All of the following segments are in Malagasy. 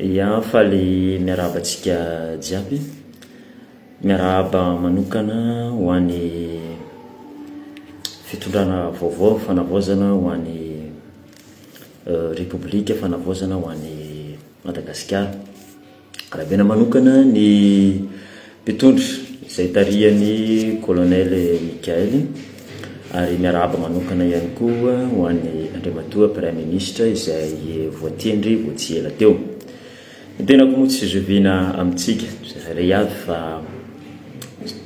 Ya, faly miarahaba antsika jiaby. Miarahaba manokana ho an'ny fitondrana vaovao, fanavaozana ho an'ny Repoblika, fanavaozana ho an'i Madagasikara. Arahabaina manokana ny mpitondra izay tarihan'ny Colonel Mickaël ary miarahaba manokana ihany koa ho an'ny Andriamatoa Praiminisitra izay voatendry vao tsy ela teo. Ny tenako moa tsy zoviana amintsika tsirairay avy fa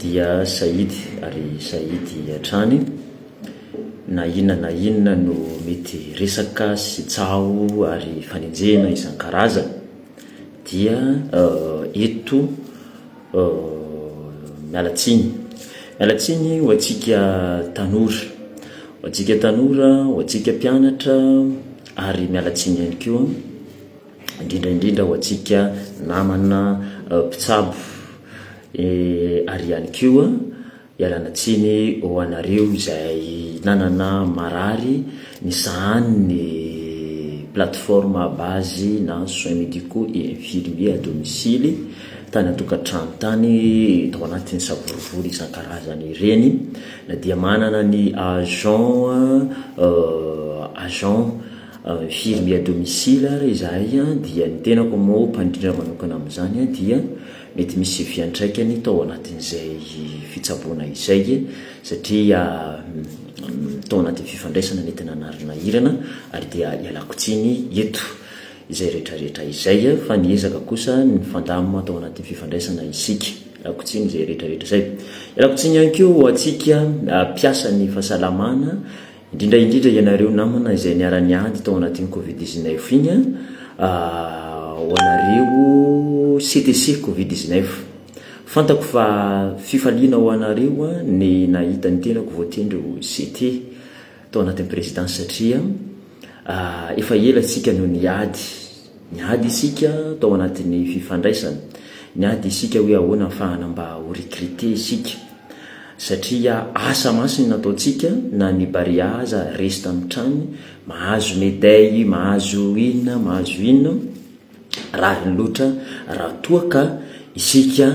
dia Sahidy ary Sahidy hatrany na inona na inona no mety resaka sy tsaho ary fanenjehina isan-karazany dia eto miala tsiny. Miala tsiny ho antsika tanora, ho antsika tanora, ho antsika mpianatra ary miala tsiny ihany koa indrindra indrindra ho antsika namana mpitsabo ary ihany koa ialana tsiny ho anareo izay nanana marary nisahanin'ny plateforme à base na soins médicaux et infirmiers à domicile tany an-tokantrano tany tao anatin'ny savorovoro isan-karazany ireny na dia manana ny agent agent Infirmier à domicile ary izahay dia ny tenako moa mpandrindra manokana amin'izany dia mety misy fiantraikany tao anatin'izay fitsaboana izay satria tao anatin'ny fifandraisana nentina narinahirana ary dia ialako tsiny eto izay rehetrarehetra izay fa niezaka kosa nifandamina tao anatin'ny fifandraisana isika. Ialako tsiny izay rehetrarehetra izay. Ialako tsiny ihany koa ho antsika mpiasan'ny fahasalamana Indrindra indrindra ianareo namana izay niara-niady tao anatin'ny covid 19 iny an, ho anareo CTC covid 19. Fantako fa fifaliana ho anareo ny nahita ny tenako voatendry ho CT tao anatin'ny présidence satria efa ela isika no niady, niady isika tao anatin'ny fifandraisana, niady isika hoe ahoana ahafahana mba ho recruter isika. Satria asa masina ny nataontsika na ny Barea aza resy tamin'ny trany, mahazo medaille, mahazo inona, mahazo inona, rariny loatra raha toa ka isika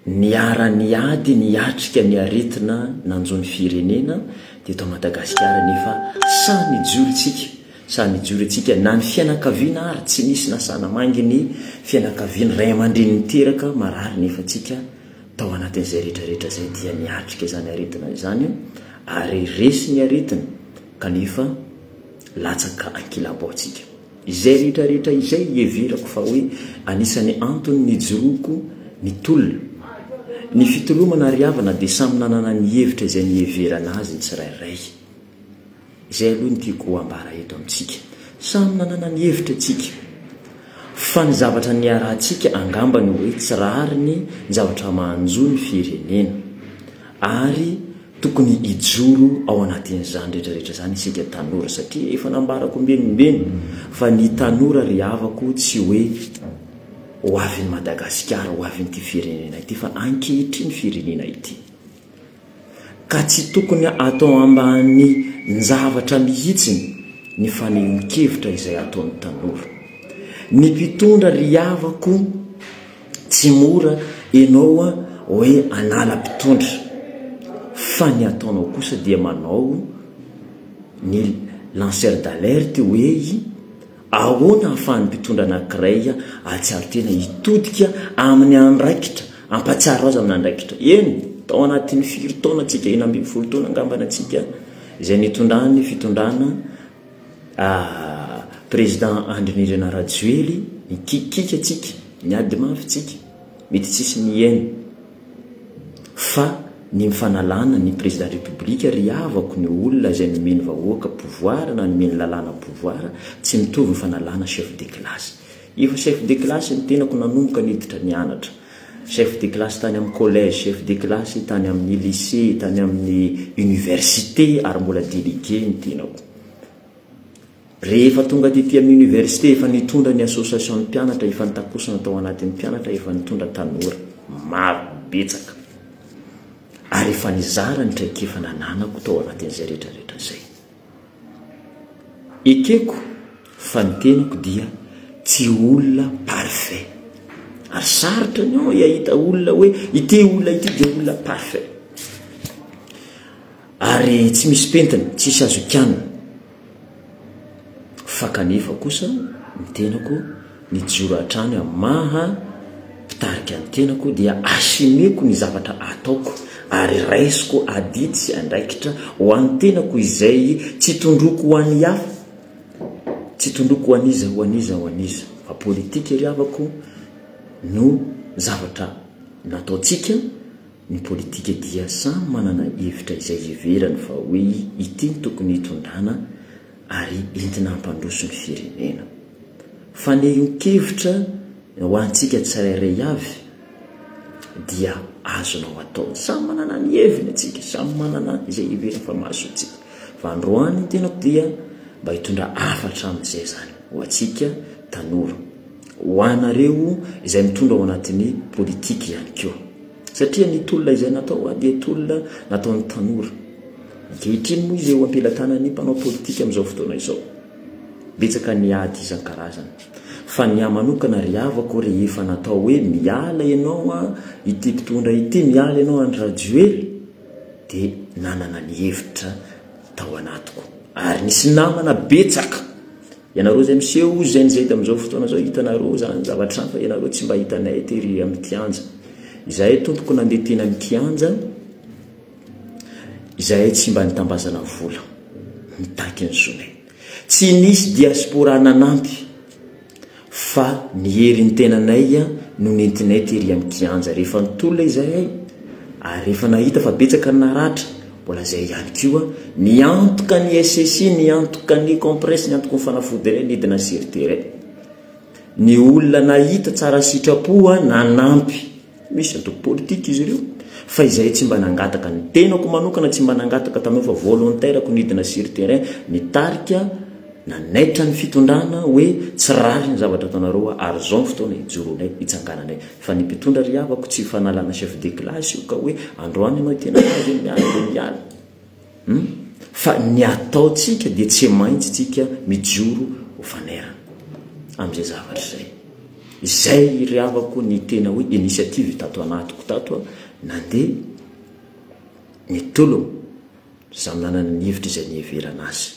niara niady niatrika ny aretina nanjo ny firenena teto Madagasikara nefa sahy nijoro isika, sahy nijoro isika na ny fianakaviana ary tsy nisy nasana mangy ny fianakaviana, ray aman-dreny niteraka marary nefa tsika Tao anatin'izay rehetra rehetra izay dia niatrika izany aretina izany ary resy ny aretina kanefa latsaka ankilabao tsika. Izay rehetra rehetra izay iheverako fa hoe anisan'ny antony nijoroako ny tolona. Ny fitolomana ry havana dia samy nanana ny hevitra izay niheverana azy ny tsirairay. Izay aloha no tiako ho ambara eto amintsika. Samy nanana ny hevitra tsika. Fa ny zavatra niarahantsika angamba ny hoe tsy rariny ny zavatra manjo ny firenena. Ary tokony hijoro ao anatin'izany rehetra rehetra izany isika tanora satria efa nambarako ombeny ombeny fa ny tanora ry havako tsy hoe ho avin'i Madagasikara, ho avin'ity firenena ity fa ankehitriny firenena ity. Ka tsy tokony atao ambany zavatra mihitsiny ny fanehoan-kevitra izay ataon'ny tanora. Ny mpitondra ry havako tsy mora enao hoe anala mpitondra fa ny ataonao kosa dia manao ny lanceur d'alerte hoe Ahoana ahafahan'ny mpitondra anankiray hahatsiaro tena hitodika amin'ny andraikitra, hampahatsiaro azy amin'ny andraikitra? Eny, tao anatin'ny firy taona tsika, 16 taona angambany antsika, izay nitondran'ny fitondrana Président Andry Nirina Rajoely, nikikiaka tsika, niady mafy tsika, mety tsisy nihaino. Fa ny mifanalana ny président république ry havako ny olona izay nomeny vahoaka pouvoir na nomeny lalàna pouvoir tsy mitovy ny fanalana chef de classe. Efa chef de classe ny tenako nanomboka niditra nianatra. Chef de classe tany amin'ny collège, chef de classe tany amin'ny lycée, tany amin'ny université ary mbola délégué ny tenako. Rehefa tonga tety amin'ny université efa nitondra ny association ny mpianatra, efa nitakosona tao anatin'ny mpianatra, efa nitondra tanora maro betsaka ary efa nizara ny traikefa nananako tao anatin'izay rehetra rehetra izay. Ekeko fa ny tenako dia. Tsy olona parfait. Ary sarotra ny ao hahita olona hoe ity olona ity dia olona parfait. Ary tsy misy pentina, tsisy azo kianina. Fa kanefa kosa ny tenako nijoro hatrany amin'ny maha mpitarika ny tenako dia assumeko ny zavatra ataoko ary raisiko adidy sy andraikitra ho an'ny tenako izay tsy tondroko ho an'ny hafa, tsy tondroko ho an'iza ho an'iza ho an'iza fa politika ry havako no zavatra nataontsika. Ny politika dia samy manana hevitra izay heverany fa hoe ity no tokony hitondrana ary entina hampandroso ny firenena. Fanehoan-kevitra ho antsika tsirairay avy dia azonao atao. Samy manana ny heviny antsika, samy manana izay heveriny fa mahasoa antsika. Fa androany ny tenako dia mba hitondra hafatra amin'izay izany ho antsika tanora. Ho anareo izay mitondra ao anatin'ny politika ihany koa. Satria ny tolona izay natao dia tolona nataon'ny tanora. Ankehitriny moa izy eo am-pelatanan'ny mpanao politika amin'izao fotoana izao. Betsaka ny ady isan-karazany. Fa ny ahy manokana ry havako rehefa natao hoe miala ianao an ity mpitondra ity, miala ianao Andry Rajoelina dia nanana ny hevitra tao anatiko. Ary nisy namana betsaka. Ianareo izay miseho Gen Z amin'izao fotoana izao hitanareo izany zavatra izany fa ianareo tsy mba hitanay tery amin'ny kianja. Izahay tompoko nandeha teny amin'ny kianja, izahay tsy mba nitambazana vola, nitaky ny zonay. Tsy nisy diaspora nanampy fa ny herin'ny tenanay no nentinay tery amin'ny kianja. Rehefa nitolona izahay ary rehefa nahita fa betsaka ny naratra, Mbola izay ihany koa, niantoka ny SSI, niantoka ny compresse, niantoka ny fanafody ireny, nidina sur terrain. Ny olona nahita tsara sitrapo nanampy. Misy antoko politika izy ireo. Fa izahay tsy mba nangataka, ny tenako manokana tsy mba nangataka taminao fa volontaire-ko nidina sur terrain, nitarika, nanaitra ny fitondrana hoe tsy rariny ny zavatra ataonareo ary izao ny fotoana hijoroanay, hitsangananay. Fa ny mpitondra ry havako tsy fanalana chef de classe io ka hoe androany ianao tena azy miala dia miala. Hum? Fa ny ataontsika dia tsy maintsy tsika mijoro ho fanairana amin'izay zavatra izay. Izay ry havako ny tena hoe initiative tato anatiko tato nandeha nitolona samy nanana ny hevitra izay niheverana azy.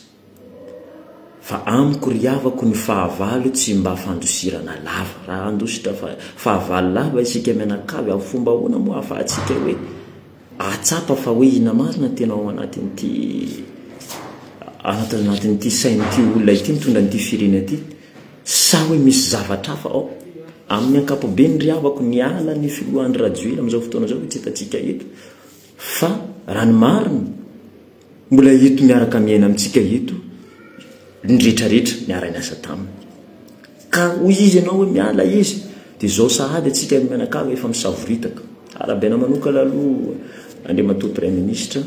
Fa amiko ry havako ny fahavalo tsy mba fandosirana lava. Raha handositra fahavalo lava isika mianakavy amin'ny fomba ahoana moa ahafahantsika hoe ahatsapa fa hoe inona marina ny tena ao anatin'ity anatin'ity sain'ity olona ity mitondra an'ity firenena ity sa hoe misy zavatra hafa ao? Amin'ny ankapobeny ry havako niala ny filoha Andry Rajoelina amin'izao fotoana izao tsy hitantsika eto fa raha ny marina Mbola eto miaraka miaina amintsika eto ny rehetra rehetra niara-niasa taminy. Ka hoy izy ianao hoe miala izy dia izao sahady antsika mianakavy efa misavoritaka. Arahabaina manokana aloha Andriamatoa Praiminisitra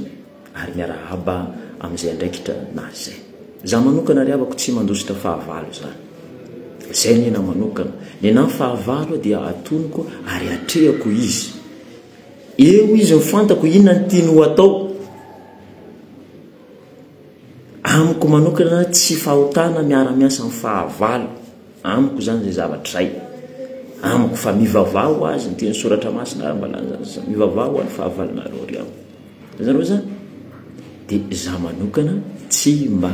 ary miarahaba amin'izay andraikitra nazy izay. Za manokana ry havako tsy mandositra fahavalo izany. Izay ny aina manokana. Ny anahy fahavalo dia atoniko ary atrehako izy. Eo izy no fantako inona ny tiany ho atao. Amiko manokana tsy fahotana miara-miasa amin'ny fahavalo. Amiko izany izay zavatra izay. Amiko fa mivavaha ho azy ny teny soratra masina ary mba laza mivavaha ho an'ny fahavalonareo ry havana. Azonareo izany? Dia izaho manokana tsy mba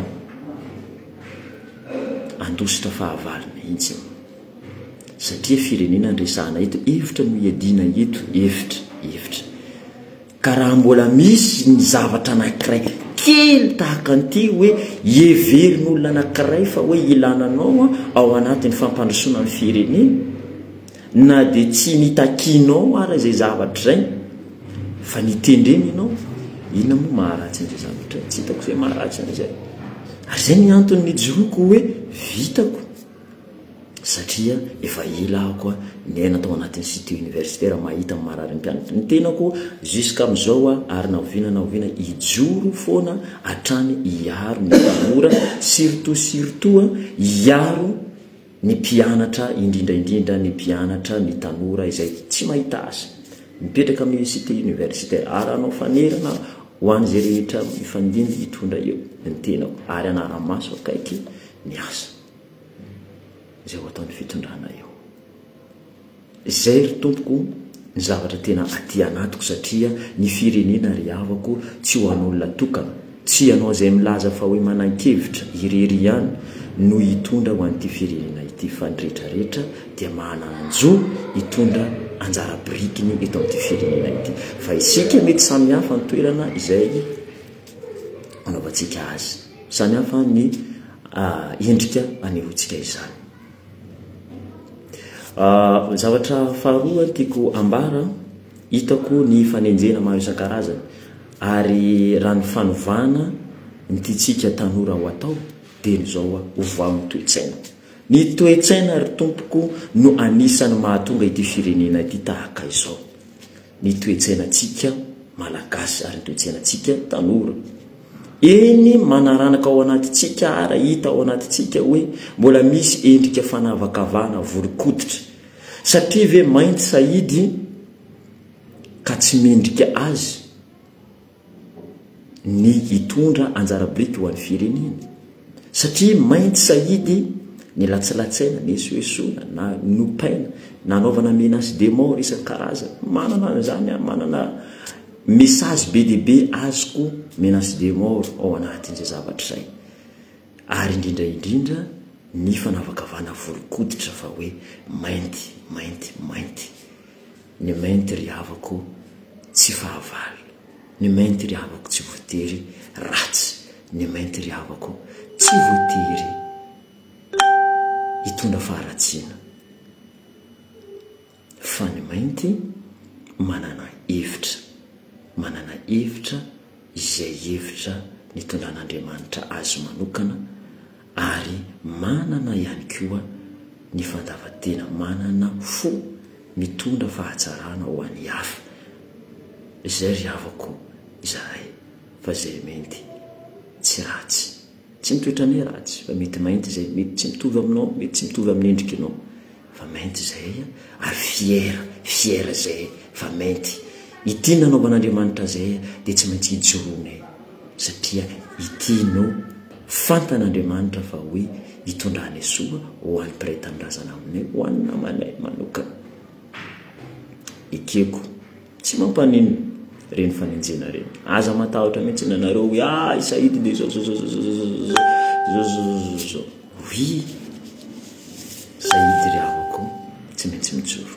handositra fahavalo mihitsy. Satria firenena no resahana eto, hevitra no iadiana eto, hevitra, hevitra. Ka raha mbola misy ny zavatra anankiray kely tahaka an'ity hoe heverin'olona anankiray fa hoe ilana anao ao anatin'ny fampandrosoana ny firenena, na dia tsy nitakianao ara izay zavatra izay, fa nitendrena ianao, inona moa maharatsy an'izay zavatra izay? Tsy hitako izay maharatsy an'izay. Ary izay ny antony nijoroako hoe vitako. Satria efa ela aho koa niaina tao anatin'ny cité universitaire mahita ny marary ny mpianatra. Ny tenako jusqu'amin'izao aho ary na oviana na oviana hijoro foana hatrany hiaro ny tanora surtout surtout hiaro ny mpianatra indrindra indrindra ny mpianatra ny tanora izay tsy mahita asa mipetraka amin'ny cité universitaire ary hanao fanerana ho an'izay rehetra mifandimby hitondra eo ny tenako ary hanara-maso akaiky ny asa. Izay ho ataon'ny fitondrana eo. Izay ry tompoko ny zavatra tena aty anatiko satria ny firenena ry havako tsy ho an'olona tokana, tsy ianao izay milaza fa hoe manan-kevitra irery ihany no hitondra ho an'ity firenena ity fa ny rehetra rehetra dia manan-jo hitondra anjara birikiny eto amin'ity firenena ity fa isika mety samy hafa ny toerana izay anaovantsika azy, samy hafa ny endrika anehoantsika izany. Zavatra faharoa tiako ambara, hitako ny fanenjehana maro isan-karazany ary raha ny fanovana ny tiantsika tanora ho atao dia ny izao ovao ny toe-tsaina. Ny toe-tsaina ry tompoko no anisan'ny mahatonga ity firenena ity tahaka izao. ny toe-tsainantsika Malagasy ary ny toe-tsainantsika tanora. Eny manaranaka ao anatintsika ara hita ao anatintsika hoe mbola misy endrika fanavakavahana volon-koditra. Satria ve mainty sahidy ka tsy mendrika azy? ny hitondra anjara biriky ho an'ny firenena satria mainty sahidy ny latsilatsaina, ny esoesoina na nopaina, nanaovana menace de mort isan-karazany, manana an'izany aho, manana message be dia be azoko menace de mort ao anatin'izay zavatra izay, ary indrindra indrindra ny fanavakavahana volon-koditra fa hoe mainty, mainty, mainty. Ny mainty ry havako tsy fahavalo, ny mainty ry havako tsy voatery ratsy, ny mainty ry havako tsy voatery hitondra faharatsiana, fa ny mainty manana hevitra, manana hevitra izay hevitra nitondran'Andriamanitra azy manokana ary manana ihany koa ny fandavan-tena, manana fo mitondra fahatsarana ho an'ny hafa. Izay ry havako izahay fa izay mainty tsy ratsy. Tsy ny toetranay ratsy fa mety mainty izay, mety tsy mitovy aminao, mety tsy mitovy amin'ny endrikinao. Fa mainty zahay ary fier, fier zahay fa mainty. Ity nanaovan'Andriamanitra zahay dia tsy maintsy ijoroanay satria ity no fantan'Andriamanitra fa hoe hitondranay soa ho an'ny mpiray tanindrazana aminay, ho an'ny namanay manokana. Ekeko. Tsy mampaninona ireny fanenjehana ireny. Aza matahotra mihitsy nareo hoe ah i Saïd dia zao zao zao zao zao zao zao zao zao zao. Oui, Saïd ry havako tsy maintsy mijoro.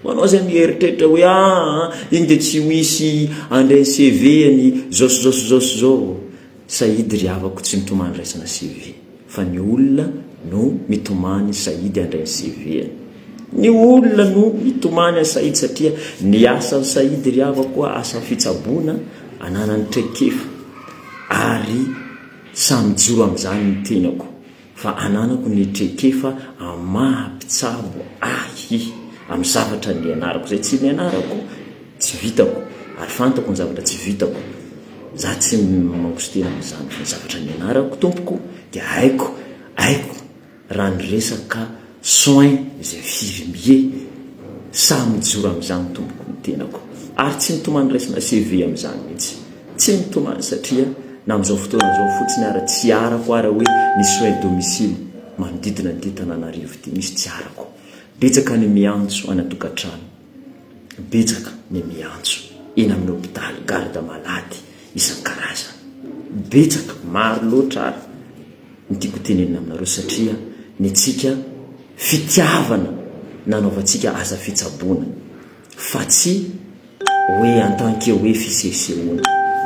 Ho anao izay mieritreritra hoe ah iny dia tsy ho hisy handray ny CV-ny zao sy zao sy zao sy zao. Saïd ry havako tsy mitomany raisana CV fa ny olona no mitomany Saïd handray ny CV-ny. Ny olona no mitomany an'i Saïd satria ny asan'i Saïd ry havako a asa fitsaboana ananany traikefa ary samy mijoro amin'izany ny tenako. Fa ananako ny traikefa amin'ny maha mpitsabo ahy amin'ny zavatra nianarako. Izay tsy nianarako tsy vitako ary fantako ny zavatra tsy vitako. Za tsy mangoso-tena amin'izany fa ny zavatra nianarako tompoko dia haiko, haiko raha ny resaka soins izay infirmier. Sahy mijoro amin'izany tompoko ny tenako ary tsy mitomany raisina CV amin'izany mihitsy. Tsy mitomany satria na amin'izao fotoana izao fotsiny ara tsy arako ara hoe ny soins domicile manodidina an'ity Tananarivo ity misy tsy arako. Betsaka ny miantso any an-tokantrano, betsaka ny miantso eny amin'ny hopitaly, garde malade isan-karazany. Betsaka, maro loatra ary ny tiako tenenina aminareo satria ny antsika fitiavana nanaovantsika asa fitsaboana fa tsy hoe en tant que hoe fisehosehoana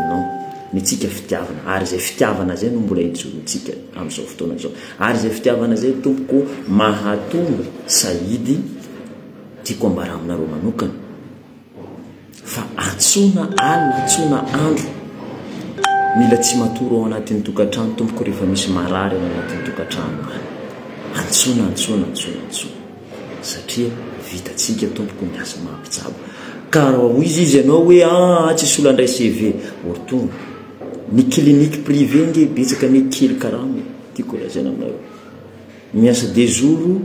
non ny antsika fitiavana ary izay fitiavana izay no mbola ijoroantsika amin'izao fotoana izao ary izay fitiavana izay tompoko mahatonga sahidy tiako ambara aminareo manokana Fa antsoina alina, antsoina andro. Mila tsy matory ao anatin'ny tokantrano tompoko rehefa misy marary ao anatin'ny tokantrano any. Antsoina, antsoina, antsoina, antsoina. Satria vitantsika tompoko ny asa maha mpitsabo. Ka raha hoy izy ianao hoe aa tsisy olona handray CV. Or tonga. Ny clinique privée nge betsaka anie kely karama e. Tiako holazaina aminareo. Miasa deux jours.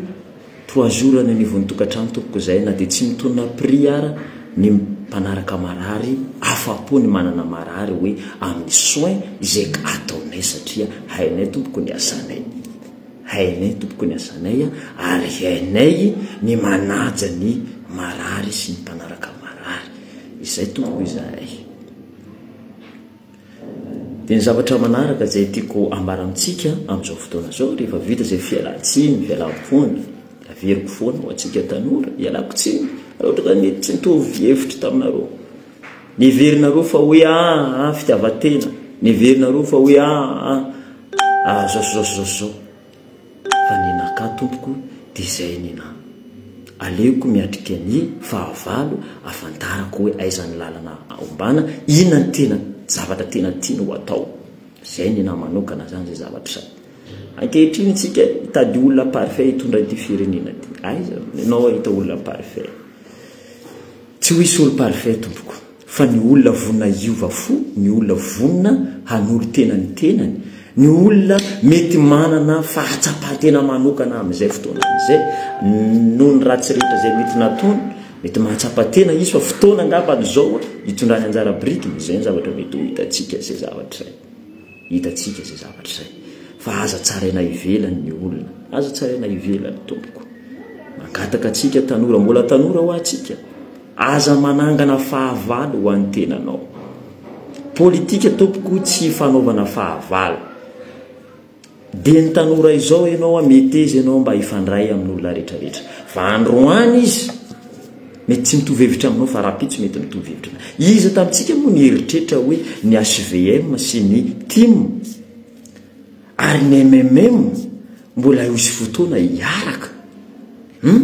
Trois jours any anivon'ny tokantrano tompoko izay na dia tsy mitonona prix ara ny mpanaraka marary afapo ny manana marary hoe amin'ny soin izay ataonay satria hainay tompoko ny asanay. Hainay tompoko ny asanay ary hainay ny manaja ny marary sy ny mpanaraka marary. Izay tompoko izahay. Dia ny zavatra manaraka izay tiako ambara amintsika amin'izao fotoana izao, rehefa vita izay fialan-tsiny, fialam-pony, averiko foana ho antsika tanora, ialako tsiny raha ohatra ka mety tsy nitovy hevitra taminareo. Neverinareo fa hoe aa fitiavan-tena, neverinareo fa hoe aa ah zao sy zao sy zao sy zao. Fa nenakà tompoko dia izay nenà. Aleoko miatrika ny fahavalo afantarako hoe aiza ny lalana ombana, inona ny tena zavatra tena tiany ho atao. Izay nenà manokana zany izay zavatra izay. Ankehitriny tsika hitady olona parfait hitondra ity firenena ity. Aiza ianao hahita olona parfait? Tsy ho hisy olo parfait tompoko fa ny olona vonona hiova fo, ny olona vonona hanolo tena ny tenany, ny olona mety manana fahatsapan-tena manokana amin'izay fotoana izay noho ny ratsy rehetra izay mety nataony, mety mahatsapa tena izy fa fotoana angambany izao hitondrany anjara birikiny, izay ny zavatra mety ho hitantsika izay zavatra izay. Hitantsika izay zavatra izay. Fa aza tsaraina ivelany ny olona. Aza tsaraina ivelany tompoko. Mangataka antsika tanora, mbola tanora hoa antsika. Aza manangana fahavalo ho an'ny tenanao. Politika tompoko tsy fanaovana fahavalo. Dia ny tanora izao ianao a meteza ianao mba hifandray amin'olona rehetra rehetra. Fa androany izy mety tsy mitovy hevitra aminao fa rahampitso mety mitovy hevitra aminao. Iza tamintsika moa nieritreritra hoe ny HVM sy ny tim ary ny mmm mbola hisy fotoana hiaraka? Hum?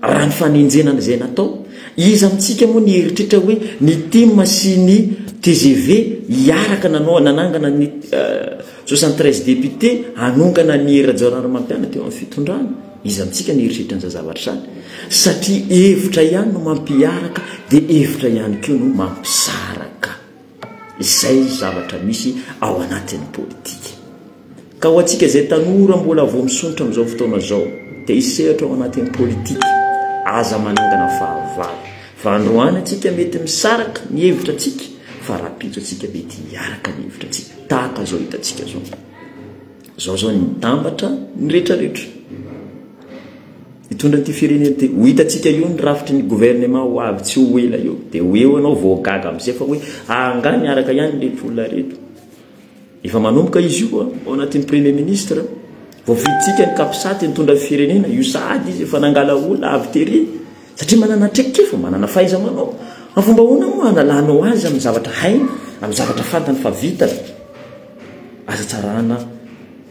Raha ny fanenjenana izay natao, iza amintsika moa nieritreritra hoe ny tim sy ny tgv hiaraka nanao nanangana ny 73 députés hanongana an'i Hery Rajaonarimampianina teo amin'ny fitondrana? Iza amintsika nieritreritra an'izany zavatra izany? Satria hevitra ihany no mampiaraka dia hevitra ihany koa no mampisaraka. Izay zavatra misy ao anatin'ny politika. Ka ho antsika izay tanora mbola vao misondrotra amin'izao fotoana izao, te hisehatra ao anatin'ny politika, aza manangana fahavalo. Fa androany antsika mety misaraka ny hevitra antsika, fa rahampitso antsika mety hiaraka ny hevitra antsika. Tahaka izao hitantsika izao. Izao izao ny mitambatra ny rehetrarehetra. Hitondra an'ity firenena ity. Ho hitantsika eo ny rafitry ny gouvernement ho avy tsy ho ela eo. Dia ho eo ianao vao gaga amin'izay fa hoe angaha niaraka ihany ireto olona ireto. Efa manomboka izy io ao anatin'ny premier ministre. Voafidintsika ny capsat nitondra ny firenena, io sahady izy efa nangala olona avy tery satria manana traikefa, manana fahaiza-manao. Amin'ny fomba ahoana moa hanalanao azy amin'ny zavatra hainy, amin'ny zavatra fantany fa vitany? Aza tsarana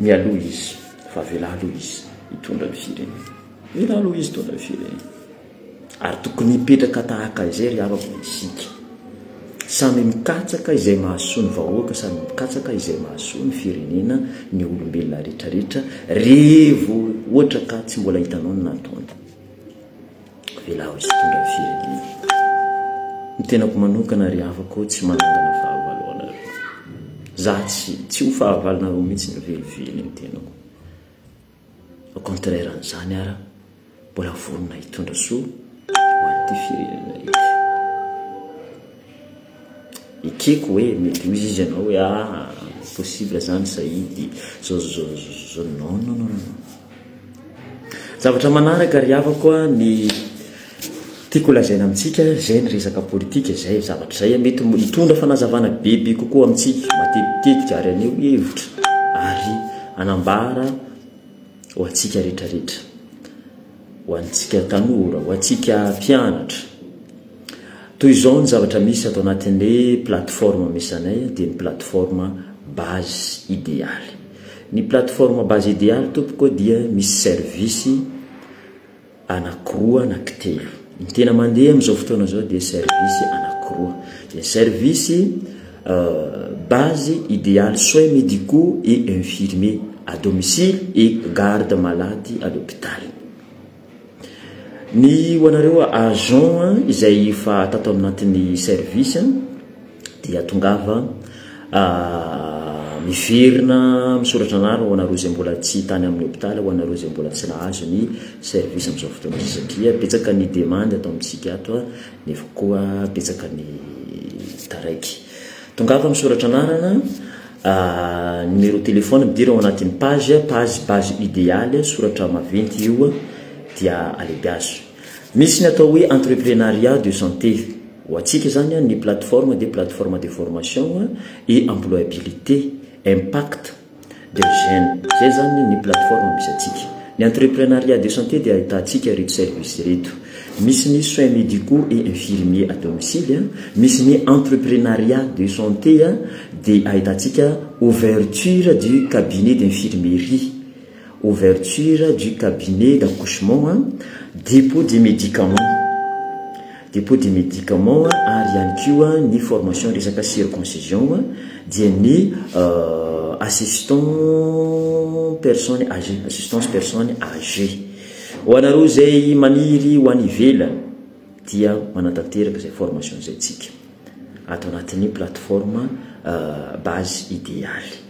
mialoha izy fa avelà aloha izy hitondra ny firenena. Avelà aloha izy hitondra ny firenena. Ary tokony hipetraka tahaka izay ry havako isika. Samy mikatsaka izay mahasoa ny vahoaka, samy mikatsaka izay mahasoa ny firenena, ny olombelona rehetrarehetra, revo ohatra ka tsy mbola hitanao ny nataony. Avelao izy hitondra ny firenena. Ny tenako manokana ry havako tsy manangana fahavalo ho anareo. Za tsy tsy ho fahavalonareo mihitsy velively ny tenako. Au contraire an'izany ara, mbola vonona hitondra soa ho an'ity firenena ity. Ekeko hoe mety hoy izy ianao hoe ah possible zany Saïd zao zao zao zao non non non non. Zavatra manaraka ry havako a ny tiako lazaina amintsika zay ny resaka politika zay zavatra zay mety hitondra fanazavana bebe kokoa amintsika matetitetika ary haneho hevitra ary hanambara ho antsika rehetrarehetra, ho antsika tanora, ho antsika mpianatra. Toy izao ny zavatra misy ato anatin'ny plateforme misy anay dia ny plateforme base idealy. Ny plateforme base idealy tompoko dia misy service anankiroa anankitelo. Ny tena mandeha amin'izao fotoana izao dia service anankiroa. Dia ny service base idéal soins médicaux et infirmiers à domicile et garde malade à l'hôpital. Ny ho anareo agent izay efa tato anatin'ny service dia tongava miverina misoratra anarana ho anareo izay mbola tsy tany amin'ny hôpitaly, ho anareo izay mbola tsy nahazo ny service amin'izao fotoana izao satria betsaka ny demande ato amintsika ato nefa koa betsaka ny taraiky. Tongava misoratra anarana. Numéro téléphone midira ao anatin'ny page, page base idealy, soratra maventy io dia alebiazo. Misy ny atao hoe entreprenariat de santé. Ho antsika zany ny plateforme dia plateforme de formation et employabilité impact de jeunes. Zay zany ny plateforme misy antsika. Ny entreprenariat de santé dia ahitantsika ireto service ireto. Misy ny soins médicaux et infirmiers à domicile, misy ny entreprenariat de santé dia ahitantsika ouverture du cabinet d'infirmerie, ouverture du cabinet d'accouchement, dépôt des médicaments, dépôt des médicaments ary ihany koa ny formation resaka circoncision dia ny assistant personne âgée, assistance personne âgée. Ho anareo zay maniry ho any ivelany dia manatanteraka zay formation zay tsika ato anatin'ny plateforme base idéaly.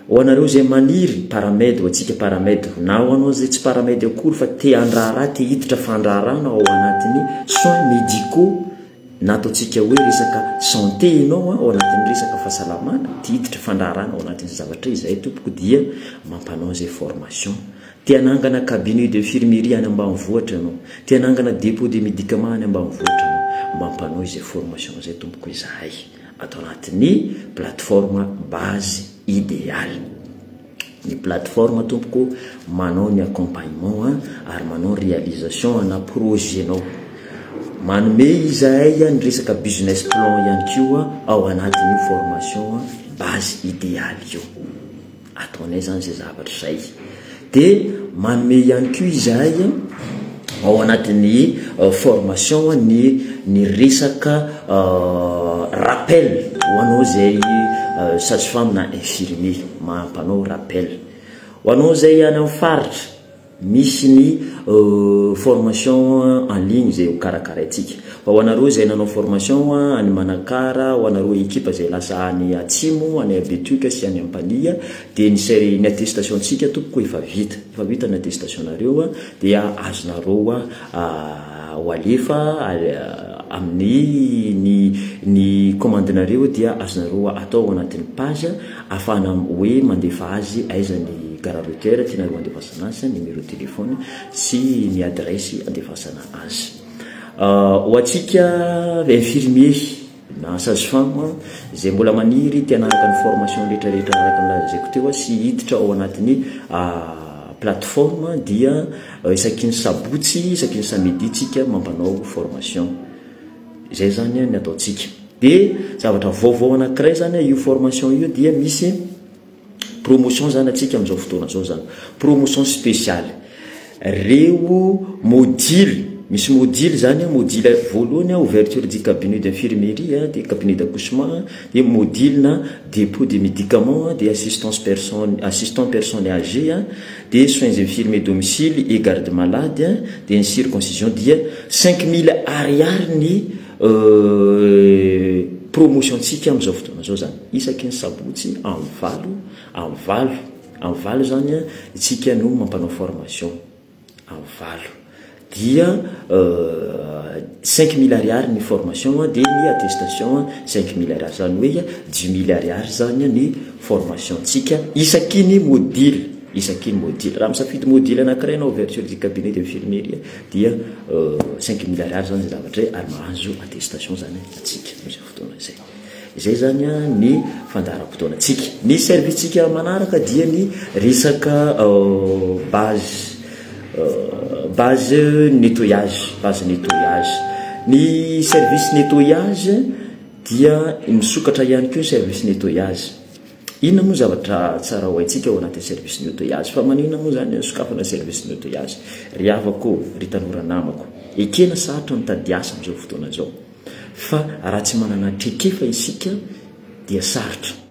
Ho anareo zay maniry paramed, ho antsika paramed na ho anao zay tsy paramed akory fa te handraharaha, te hiditra fandraharahana ao anatin'ny soins médicaux na ataontsika hoe resaka santé ianao ao anatin'ny resaka fahasalamana, te hiditra fandraharahana ao anatin'ny zavatra izay tompoko dia mampanao zay formation. Te hanangana cabinet d'infirmerie any ambanivohitra ianao, te hanangana dépôt de médicaments any ambanivohitra ianao, mampanao izay formation zay tompoko izahay ato anatin'ny plateforme base idéale. Ny plateforme tompoko manao ny accompagnement ary manao réalisation ana projet nao. Manome izahay ny resaka business plan ihany koa ao anatin'ny formation base idéale io. Ataonay zany zay zavatra zay. Dia manome ihany koa izahay ao anatin'ny formation ny resaka rappel ho anao zay sage femme na infirmier, mampanao rappel. Ho anao zay any amin'ny faritra misy ny formation en ligne zay ho karakaraintsika. Fa ho anareo zay nanao formation any Manakara, ho anareo ekipa zay lasa any Atsimo, any Betioka sy any Ampania dia ny attestation ntsika tompoko efa vita. Efa vita ny attestation nareo dia azonareo ho alefa amin'ny ny commande nareo dia azonareo atao ao anatin'ny page ahafahana hoe mandefa azy aiza ny gare routière tianareo andefasana azy, numéro téléphone sy ny adresse andefasana azy. Ho antsika infirmier na sage femme zay mbola maniry te hanaraka ny formation rehetrarehetra araka ny lazaiko teo sy hiditra ao anatin'ny plateforme dia isaky ny sabotsy, isaky ny samedi tsika mampanao formation. Zay zany ny ataontsika. Dia zavatra vaovao anankiray zany io formation io dia misy promotion zany atsika amin'izao fotoana zao zany. Promotion spéciale. Reo module, misy module zany, module voalohany ouverture du cabinet d'infirmerie, dia cabinet d'accouchement, dia module na dépôt de médicaments, dia assistance personne, assistant personne âgée, dia soins infirmiers domicile et garde malade, dia ny circoncision dia 5000 ariary ny promotion ntsika amin'izao fotoana zao zany. Isaky ny sabotsy amin'ny 8, amin'ny 8, amin'ny 8 zany tsika no mampanao formation amin'ny 8 dia 5000 ariary ny formation dia ny attestation 5000 ariary, zany hoe 10000 ariary zany ny formation ntsika isaky ny module, isaky ny module. Raha misafidy module anankiray na ouverture du cabinet d'infirmerie dia 5000 ariary zany zavatra ary mahazo attestation zany atsika amin'izay fotoana izay. Izay zany ny fandaharam-potoanantsika. Ny service tsika manaraka dia ny resaka base nettoyage, base nettoyage. Ny service nettoyage dia misokatra ihany koa service nettoyage. Inona moa zavatra tsara ho haintsika ao anatin'ny service nettoyage? Fa maninona moa zany sokafana service nettoyage? Ry havako, ry tanora namako, ekena sarotra mitady asa amin'izao fotoana izao. Fa raha tsy manana traikefa isika dia sarotra.